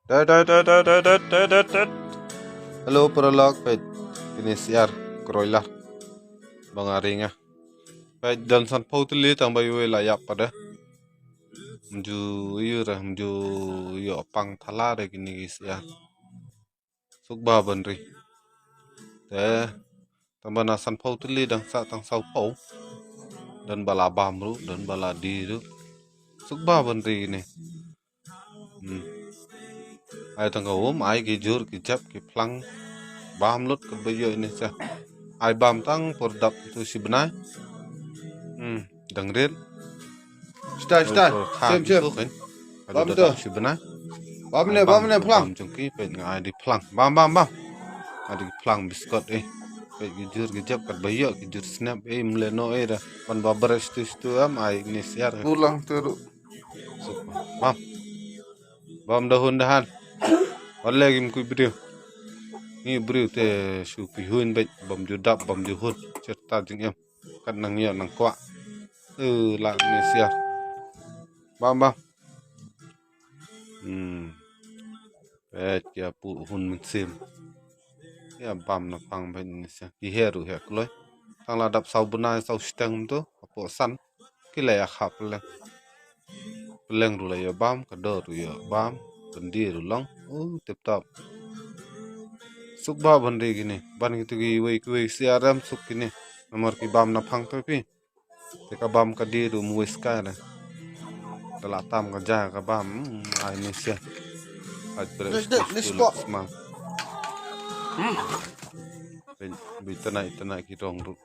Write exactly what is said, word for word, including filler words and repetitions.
Dai, dai, dai, dai, dai, dai, dai, dai, dai. Hello, paralok, peit. Kine syiar, kroilar. Ba nga ring ah. Peit don sanphew tylli tang ba iwei la ïap pat de. Ym ju ïoh re, ym ju ïoh pang thala re kine ki syiar. Suk ba ban ri. Te tang ba na sanphew tylli dang sah tang sawphew. Don ba la bam ruh, don ba la die ruh. Suk ba ban ri kine. Hmm. Ai tang ka um, ai ki jur, ki jep, ki phlang. Bam lut ka ba ïoh ine syiar. Ai bam tang por dap tu shi bnai. Hmm, dang rit. Stai, stai. Por kha Shem, ki shem. tu kan. Bam Adu tu. dap shi bnai. Bam Ai ne, bam bam ne, tu phlang. bam jong ki, peit nga ai di phlang. Bam, bam, bam. Ai di phlang biskot eh. Peit ki jur, ki jep kat ba ïoh, ki jur snap eh, mleno eh da. Ban ba bret stu stu am, ai ine syiar. Pulang tu ruh. Suk ba. Bam. Bam da hun da han. Wat leh kim kui briew. Ngi briew te shu phi hun beit bam ju dap bam ju hun. Cerita jingim. Kat nang ïoh nang kwah. Eh, la ine syiar. Bam bam. Hmm. Peit ïa pu hun mynsiem. Ïa bam na phang beit ine syiar. Ki her ruh her kloi. Tang la dap saw bnai saw shiteng tu. Hapoh san. Ki la ïa kha pylleng. Pylleng ruh la ïa bam, ka dor ruh ïa bam, pyndie ruh long. Oh, tip top. Suk ba ban ri kine. Ban kito kiwei kiwei syiar em suk kine. Namar ki bam na phang to phi. Te ka bam ka die ruh mu wei skai re. Ka la tam ka ja ka bam. Hmm, ai ine syiar. Ai bre Dek, dek, stu dek, stu spot. lak sma. Hmm. Beit, beit tana tana ki rong ruh.